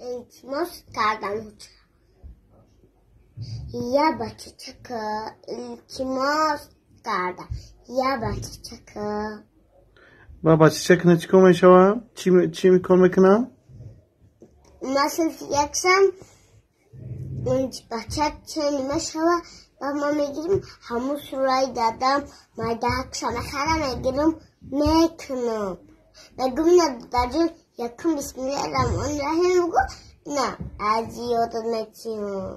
Илтимос кардам. Я бачачака, илтимос кардам. Я бачачака. Ба бачачак чӣ кор мешавам? Чӣ кор мекунам? Ма синфи якшам, бача чени мешава, ба ма мегирим, ҳамун сураи дадам майдаакша мехара, мегирим, мекунам. Мегум, ина, дадаҷон, якум бисмиллаҳи раҳмони раҳим бугу, ина аз ёдат метиҳам.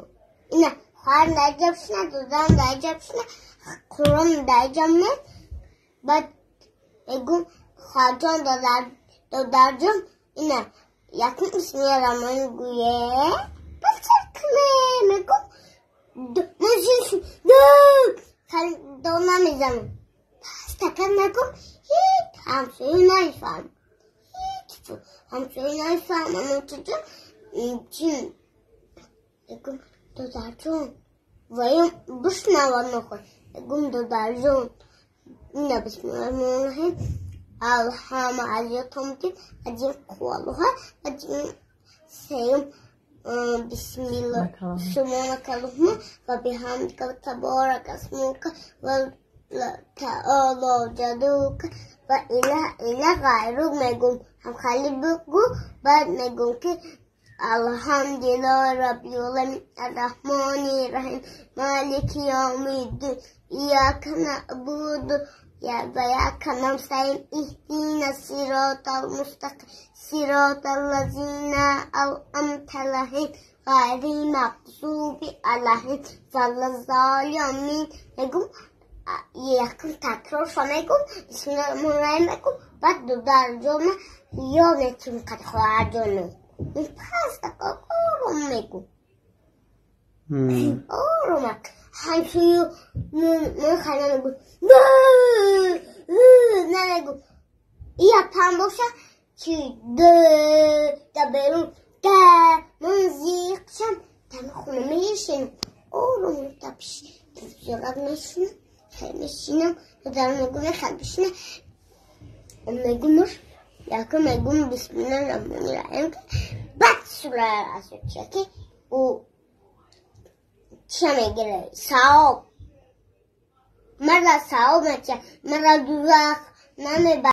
Ина хоҳарам дар ҷа бишина, додарам дар ҷа бишина, Қуръон дар ҷа монед. Баъд мегум, хоҳарҷон, додарҷон, ина якум бисмиллаҳи раҳмони гӯе, баъд сар кунем, мегум. Дон намезанам. Стакан мегум, ҳеҷ ҳамсоя намефаҳмам. Ҳеҷ ҳамсоя намефаҳмам. Чиҷо чи мегум, додарҷон, ваём бишнавад нохоҳ. Мегум, додарҷон, ина бисмиллаҳи раҳмони раҳим, алҳама аз ёдтон бутед, один қуввалуҳа, один сеюм бисмилла, субҳанака аллоҳумма ва биҳамдика ва таборака асмука ва таоло ҷадука ва илаҳа илла ғайрук мегум. Ҳамхали бугу, баъд мегум, ки алҳамдулиллоҳи раббил оламин, арраҳмони раҳим, малики явмиддин, ияка наъбуду ва ияка настаин, иҳдина сиротал мустақим, сиротал лазина анъамта алайҳим, ғайрил мағзуби алайҳим валаззоллин мегум. Якум такрорша мегум, бисмиллаҳи раҳмони раҳим мегум, баъд додарҷона ёд метиҳам, қад хоҳарҷоно. Пастака ором мегум. Ором. Ҳамсоя ман хана мегум. Намегум. Ия пам боша, чи д да берун да ман зиқшам, дар хона мешинам. Ором тапиш телевизорак мешинам, хел мешинам, додарам мегум, хел бишина. Мегумуш, якум мегум бисмиллаҳи раҳмони раҳим, баъд сура аз ки ӯ чия мегирад? Савоб. Мара савоб меча, мара дузах намебарад.